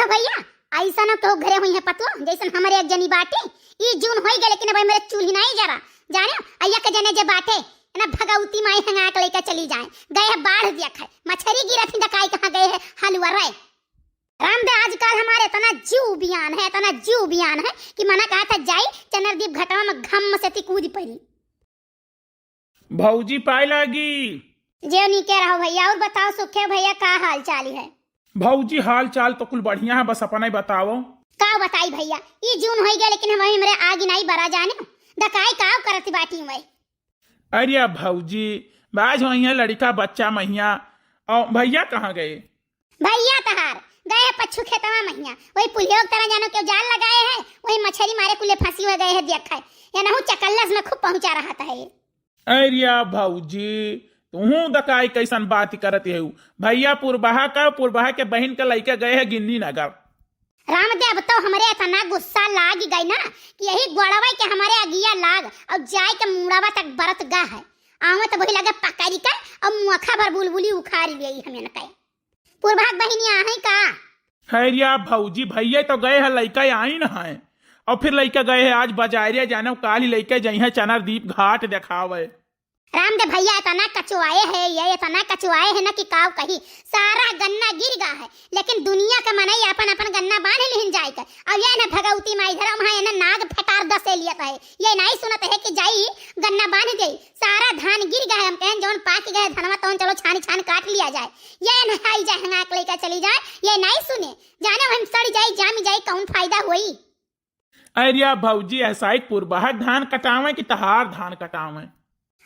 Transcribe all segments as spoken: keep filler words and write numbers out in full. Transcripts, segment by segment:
भइया, अइसन केहू घरे होइहैं पतोह, जइसन हमरे एक जनी बाटी। ई जून होइ गए, लेकिन अबहीं हमरे चूल्ही नाहीं जरा। जानेउ, अइया के जने जे बाटे, एना भगउती माई हंगाक लइके चली जाए। गए है बाढ़ देखै, मछरी गिरत ही दकाई कहाँ गए है हलुआ रे। राम दे, आजकल हमारे एतना जिउ बियान है, एतना जिउ बियान है कि मना कहत है जाई चनरदीप घटवा में घम से ती कूद परी। भौजी पाए लागी। जेव नीके रहो भइया, अउर बताओ सुखे भइया, का हाल चाल है? भौजी, हाल चाल तो कुल बढ़िया है, बस अपना ही बताओ। का बताई भइया, ई जून होइ गए, लेकिन हमरे आगी नाहीं बरा जाने, दकाई का करत बाटी हुए। अरे भौजी, बाज होइहैं लड़िका बच्चा महिया, अउ भइया कहाँ गए? भइया तहार गए है पच्छू खेतवा महिया, वही पुलियो के तरह जानो केहू जाल लगाए है, वही मछरी मारे कुले फँसी होइ गए है, देखै एनहू चकल्लस में खूब पहुँचा रहत है। अरे भौजी, तुहूँ दकाई कइसन बात करत हेउ? भइया पुरबहा का, पुरबहा के बहिन के लइके गए है गिन्नी नगर। राम दे, अब तो हमरे एतना गुस्सा लागि गइ ना कि यही गोड़वा के हमरे अगिया लाग अउ जाइ के मुड़वा तक बरत गा है। आवे तो वही लगे पकड़ि के अउ मुँखा भर बुलबुली उखारि लेई हमें न कहे। पुरबहा के बहिनिया है का? है रे भौजी, भइया तो गए है, लइका आइन है, अउ फिर लइका गए है आज बजारिया, जाने काली लइके जइहैं चनरदीप घाट देखावे। राम दे भइया, एतना कचुआए है, ये एतना कचुआए है ना कि काव कही, सारा गन्ना गिर गा है, लेकिन दुनिया के मनई आपन आपन गन्ना बान्ह लिहिन जाइ के। अब ये ना भगउती माई धरम है, ना नाग फटार दसे लियत है, ये नाहीं सुनत है कि जाई गन्ना बान्ह देई। सारा धान गिर गा है, हम कहेन जउन पाकि गए धनवा तउन चलो छानी छान काट लिया जाए, ये ना आई जाए हंगाक लइके चली जाए, ये नाहीं सुने, जाने हम सड़ जाई, जामि जाई, कउन फायदा होई। अरे भौजी, ऐसा ही पुरबहा धान कटावे कि तहार धान कटावे?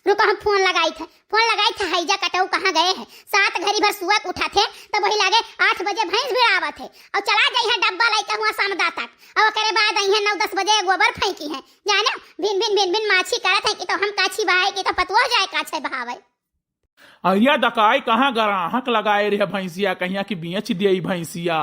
रुको, हम फोन लगाइत है, फोन लगाइत है, हैजा कटऊ कहाँ गए है? सात घरी भर सुआ के उठाथे, तब वही लागे आठ बजे भैंस भिड़ावत है, अउ चला जाइहैं डब्बा लइके हुआँ समदा तक, अउ ओकरे बाद अइहैं नौ दस बजे गोबर फेंकिहैं। जाने, भिन भिन भिन भिन माछी करत है कि तो हम काछी बहाए कि तो पतुआ जाए काछे बहावे। अइया दकाई कहाँ गराहक लगाए रहे भैंसिया, कहिया कि बेच देई भैंसिया।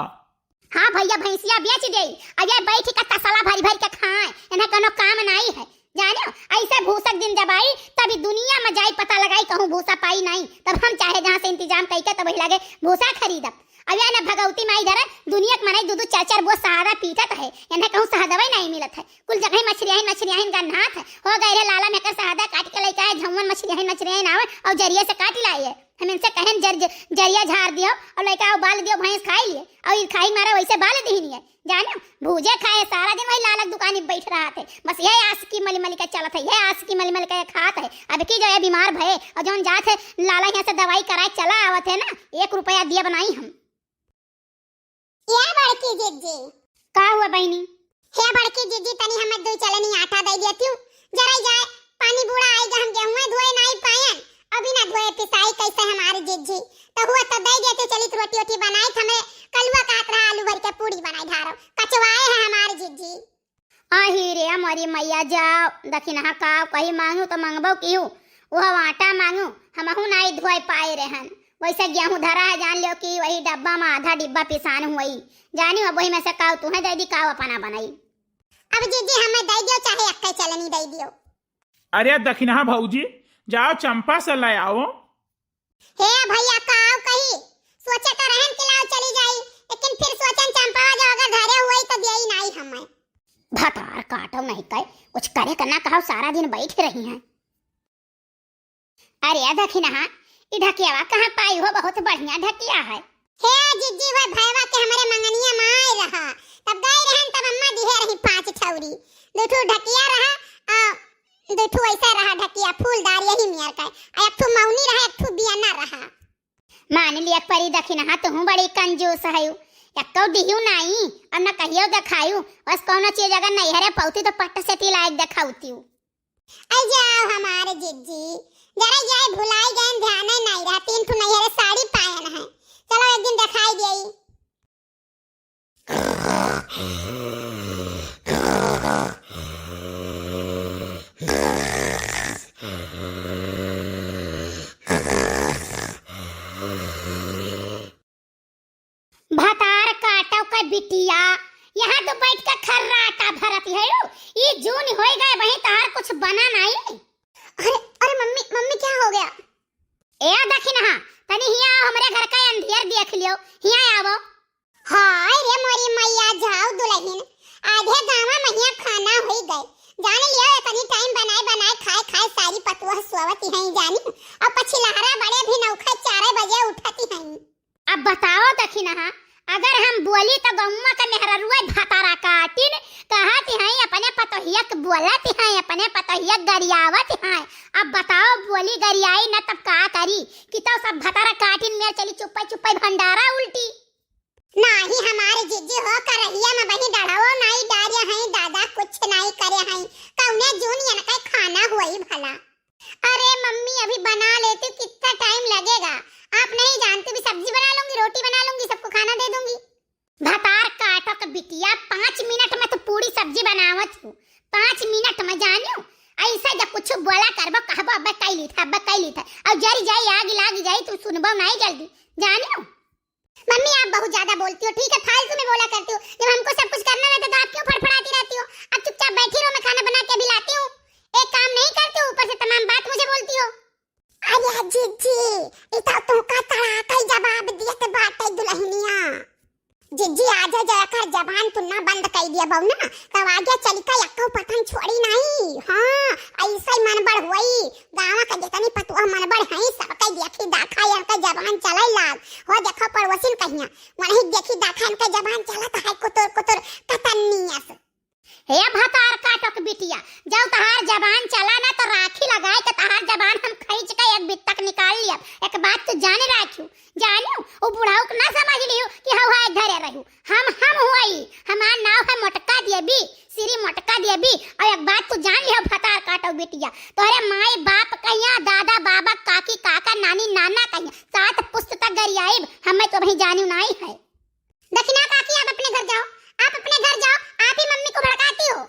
हाँ भइया, भैंसिया बेच देई। अइया बैठ के तसला भरि भरि के खाए, इन्हें कउनो काम नाहीं है। जाने, अइसे भूसा के दिन जब आई, तब ई दुनिया में जाई पता लगाई, कहूँ भूसा पाई नाहीं, तब हम चाहे जहाँ से इंतजाम कइके तब वही लागे भूसा खरीदब। अब ये ना भगउती माई धरे, दुनिया के मनई दू दू चार चार बोझ सहदा पीटत है, इन्हें कहूँ सहदवै नाहीं मिलत है। कुल जगह मछरियाहिन, मछरियाहिन गन्हात है। हो गए रहे लाला में कर सहदा काटि के लइके आए, झउवन मछरियाहिन, मछरियाहिन आवे अउ जरिये से काटि लाए है। हम इनसे कहेन जर-, ज-, जरिया झार दियो अउ लइके आओ बाल दियो, भैंस खाई लिए अउ ई खाई मारे वइसे बाल दिहिन है। जाने, भूजे खाए सारा दिन वही लाला के दुकानी पे बैठ रहत है, बस यह आशिकी मली मली के चलत है, यह आशिकी मली मली के खात है। अब की जो ये बीमार भए अउ जउन जात है लाला हियाँ से दवाई कराए चला आवत है ना, एक रुपया दियब नाहीं हम। ए बड़की जिज्जी। का हुआ बहिनी? हे बड़की जिज्जी, तनी हमें दुइ चलनी आटा दइ देतिउ, जराई जाए, पानी बूड़ा आइगा, हम गेहुआ धोए नाहीं पाएन, अउ बिना धोए पिसाई कइसे हमार जिज्जी, त हुआ त दइ देतिउ, चलित रोटी ओटी बनाइत, हमें कलुआ कहत रहा आलू भरि के पूड़ी बनाइ धारो, कचवाए है हमार जिज्जी। आही रे मोरी मइया, जाव दखिनहा काव कही माँगू त मँगबउ किहू, उहउ आटा माँगू, हमहू नाहीं धोए पाए रहेन। वइसे गेहूँ धरा है, जान लेव कि वही डब्बा मा आधा डिब्बा पिसान हुई। जानी अब वही में से काव तुहें दइ दी, काव अपना बनाई। अब जिज्जी हमें दइ दियो, चाहे अक्के चलनी दइ दियो। अरे दखिनहा भौजी, जाव चंपा से लइ आओ। हे भइया, काव कही, सोचे त रहेन कि लाव चली जाई, लेकिन फिर सोचेन चंपावा जो अगर धरे हुई त देई नाहीं हमें। भतार काटो नहीं कहे, कुछ करे के ना कहो, सारा दिन बैठी रही हैं। अरे दखिनहा, ई ढकियावा कहाँ पाई हो, बहुत बढ़िया ढकिया है। हे जिज्जी, वह भयवा के हमरे मंगनिया मा आए रहा, तब गए रहेन तब अम्मा दिहे रही पाँच ठौरी, दू ठू ढकिया रहा, आ, दू ठू ऐसा रहा ढकिया फूलदार यही मियर का, आ एक ठू मौनी रहा, एक ठू बियना रहा। मान लिया परी दखिनहा, तुहूँ बड़ी कंजूस हयू, एक्को दिहू नाई, अब न कहियो देखायू, बस कौनो चीज अगर नैहरे पौती तो पट्ट से ती लायक देखाउतियू। आई जाओ हमारे जिज्जी, जरा जाए भुलाई गए, ध्यान नाई रहा, तीन ठू नैहरे साड़ी पायन है, चलो एक दिन देखाई देई। भतार काटो के बिटिया, यहाँ तो बैठ के खर्राटा भरत है। ई जून होई गए, वहीं तार कुछ बना नहीं। अरे, अरे मम्मी, मम्मी क्या हो गया? ए दखिनहा, तनी हिया आओ, हमरे घर का अंधियर देख लियो, हिया आवो। हाय रे मोरी आधे गाँव महिया खाना होई गए। जान लियो, इतनी टाइम बनाए बनाए खाए खाए सारी पतुआ सोवत हैं जानी। और पछिलहरा बड़े भी नौखा चार बजे उठत हैं। अब बताओ दखिनहा, अगर हम बोली तो गौवा के मेहररुआ भतारा काटिन, कहत हैं अपने पतोहिया के बोलत हैं, अपने पतोहिया के गरियावत हैं। अब बताओ, बोली गरियाई न तब का करी, कि तो सब भतारा काटिन मेर चली चुप्पे चुप्पे भंडारा उल्टी। नाही हमारे जिज्जी हो करहिया में बही डढ़वो नाही डारे हैं दादा, कुछ नाही करे हैं। कौने जून यनका खाना हुई भला? अरे मम्मी, अभी बना लेती हूँ, कितना टाइम लगेगा? आप नहीं जानती, भी सब्जी बना लूंगी, रोटी बना लूंगी, सबको खाना दे दूंगी। भतार काटो के बिटिया, पाँच मिनट में तो पूरी सब्जी बनावत हूँ, पाँच मिनट में जानियो। ऐसा जब कुछ बोला करबो, कहबो, "अब्बे कैली था, अब्बे कैली था", और जरी जाई, आग लाग जाई, तू सुनबो नहीं जल्दी, जानियो। मम्मी, आप बहुत ज्यादा बोलती हो, ठीक है, फालतू में बोला करती हो। जब हमको सब कुछ करना रहता तो आप क्यों फड़फड़ाती रहती हो? आप चुपचाप बैठी रहो, मैं खाना बना के अभी लाती हूँ। एक काम नहीं करती हो, ऊपर से तमाम बात मुझे बोलती हो। अरे जिज्जी, ई तो तुमका तड़ाका ही जवाब दियत बाटे दुल्हनिया। जिज्जी, आज जरा कर जबान तुन्ना बंद कर दिया बहू ना, तब आगे चल के एक्को पतन छोड़ी नहीं। हाँ, ऐसे ही मनबड़ हुई। गाँव के जितनी पतुआ मनबड़ हैं, सबके देखी दाखा इनके जबान चले लाग। हो देखो पड़ोसिन कहिया, वही देखी दाखा इनके जबान चलत है कुतुर कुतुर कतन्नियस। हे भतार काटो के बिटिया, जब तहार जबान चला ना तो राखी लगाए के तहार जबान हम खींच के एक बित्तक निकाल लिया। एक बात तू जाने राखियो, जानियो, वो बुढ़ाऊ के ना समझ लियो कि हऊ हाय धरे रहू। हम, हम हुआई, हमार नाव है मोटका देवी, श्री मोटका देवी। और एक बात तू जान लियो भतार काटो बिटिया, तोहरे माई बाप कहिया, दादा बाबा, काकी काका, नानी नाना कहिया, सात पुस्त तक गरियाइब, हमें तो वही जानियो नाई है। दखिना काकी, आप अपने घर जाओ, आप अपने घर जाओ, आप ही मम्मी को भड़काती हो।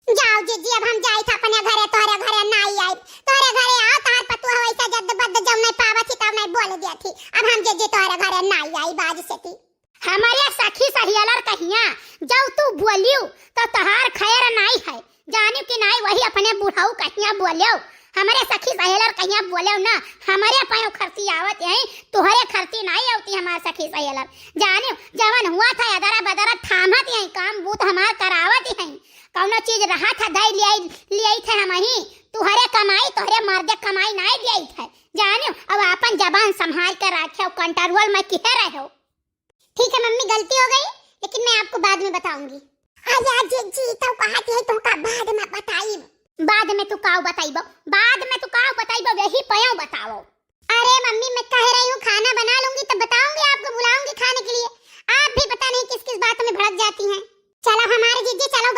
जाओ जिज्जी, अब हम जाई था अपने घरे, तोहरे घरे ना आई आई, तोहरे घरे आओ, तार पतुआ वैसा जद्द बद्द जब नहीं पावत थी तब नहीं बोल दिया थी। अब हम जिज्जी तोहरे घरे ना आई आई बाज से थी। हमारे सखी सहियलर कहिया, जब तू बोलियो तो तहार खैर नाई है, जानियो कि नाई, वही अपने बुढ़ऊ कहिया बोलियो, हमारे सखी सहेलर कहिया बोलियो ना, हमारे पायो खर्ची आवत यही, तुहरे खर्ची नाई आवती हमारे सखी सहेलर। जानियो, जवन हुआ था अदरा बदरा थामत यही काम बूत हमार करावत यही, कौनो चीज रहा था दई लियाई, लियाई थे हम ही, तुहरे कमाई, तुहरे मर्दे कमाई नाई दियाई थे। जानियो, अब आपन जबान संभाल के राखे, कंट्रोल में किहे रहो। ठीक है मम्मी, गलती हो गई, लेकिन मैं आपको बाद में बताऊंगी। अरे जिज्जी, तो कहत है तुमका बाद में बताई। बाद में तू काऊ बताइबो, बाद में तू काऊ बताइबो, वही पयो बताओ। अरे मम्मी, मैं कह रही हूँ खाना बना लूंगी तब बताऊंगी आपको, बुलाऊंगी खाने के लिए। आप भी पता नहीं किस किस बात में भड़क जाती हैं। चलो हमारे जिज्जी, चलो